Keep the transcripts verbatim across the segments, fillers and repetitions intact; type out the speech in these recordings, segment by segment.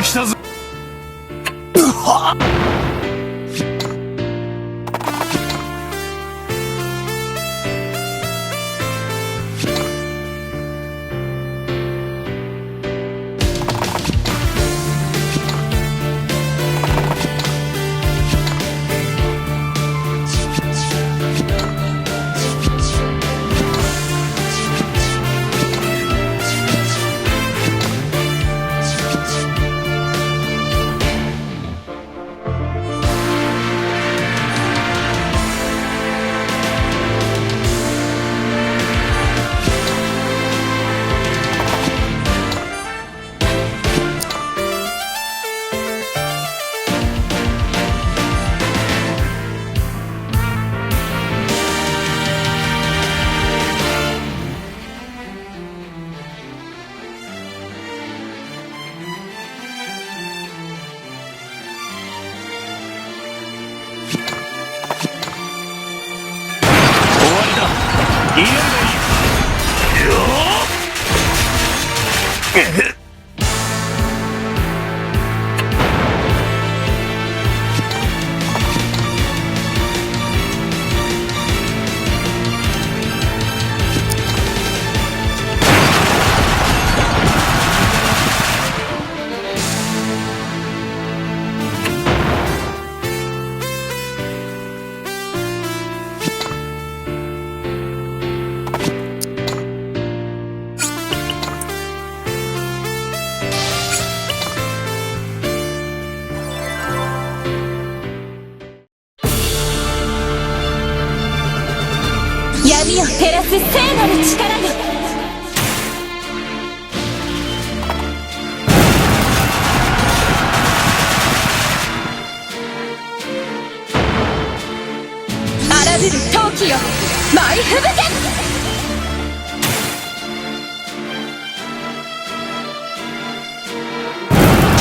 来たぞ。 終わりだ。いいのでいい。よっ。 闇を照らす聖なる力よ。 荒ぶる陶器よ、舞い吹雪け。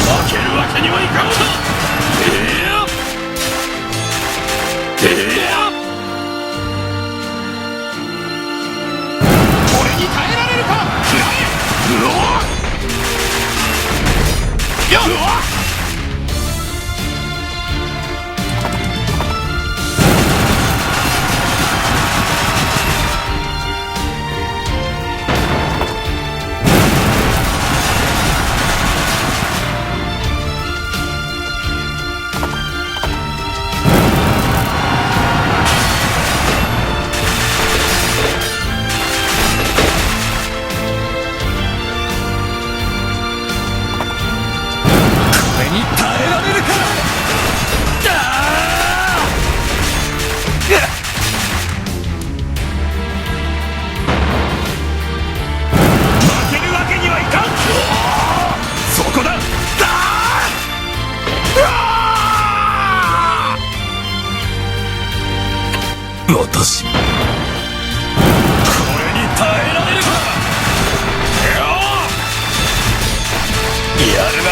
負けるわけにはいかんのだ。ええや。ええや。俺に耐えられるか。食らえ。うわ。よっ。うわ。 これに耐えられるか！だー！ 負けるわけにはいかん！そこだ！だー！うわー！私、これに耐えられるか！やるな！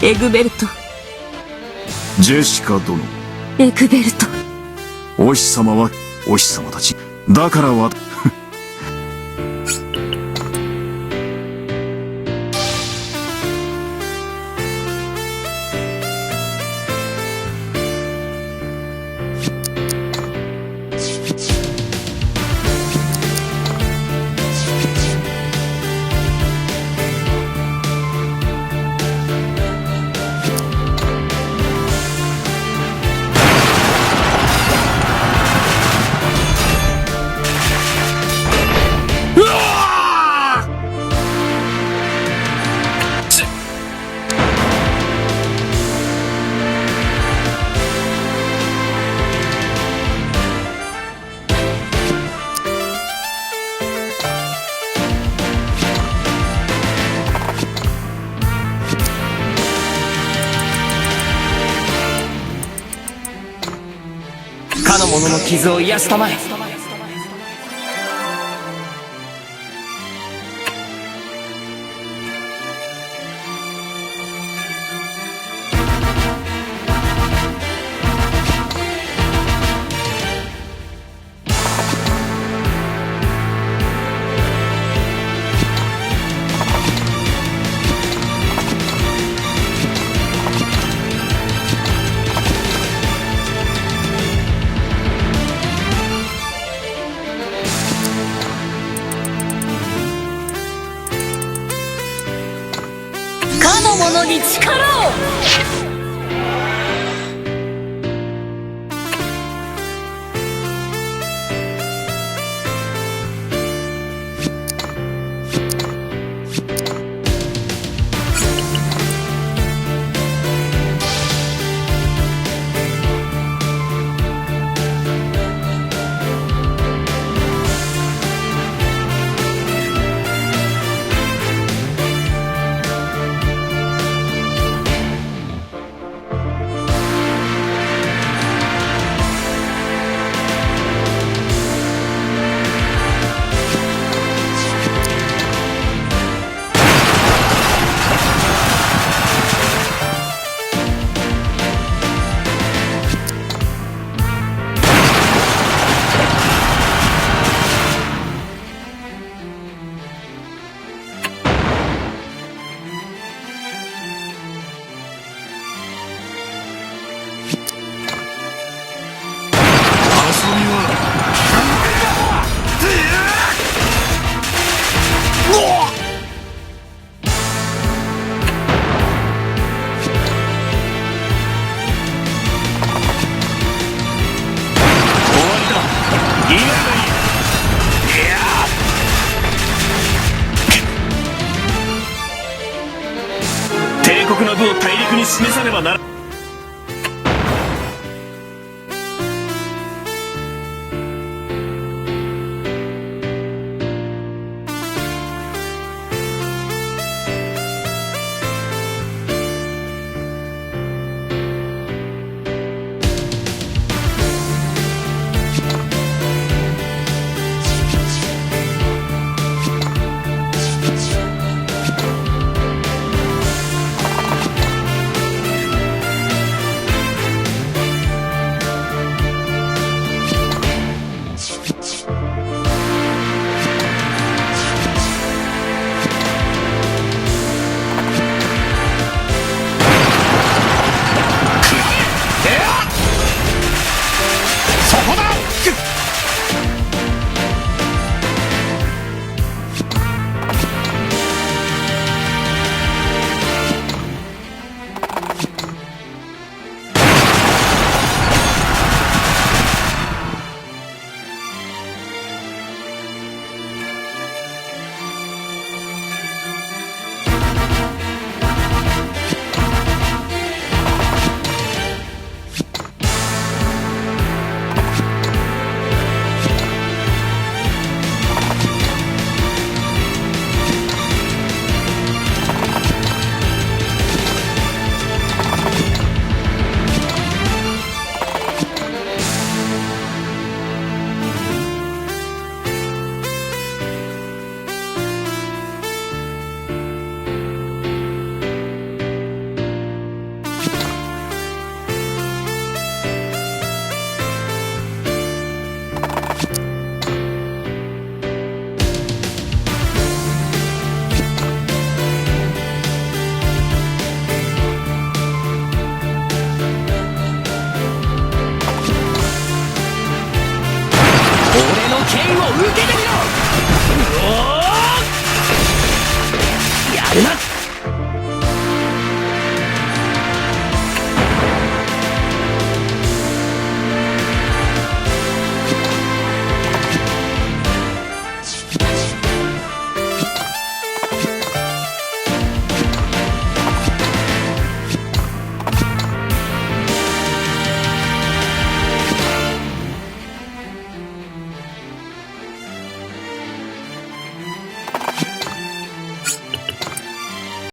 エグベルト。ジェシカ殿。エグベルト。お日様は、お日様たち。だからわ、 こ者の傷を癒したまえ。 かの者に力を。 遊びは終わりだ！終わりだ。今だ。いや！帝国の部を大陸に示さねばなら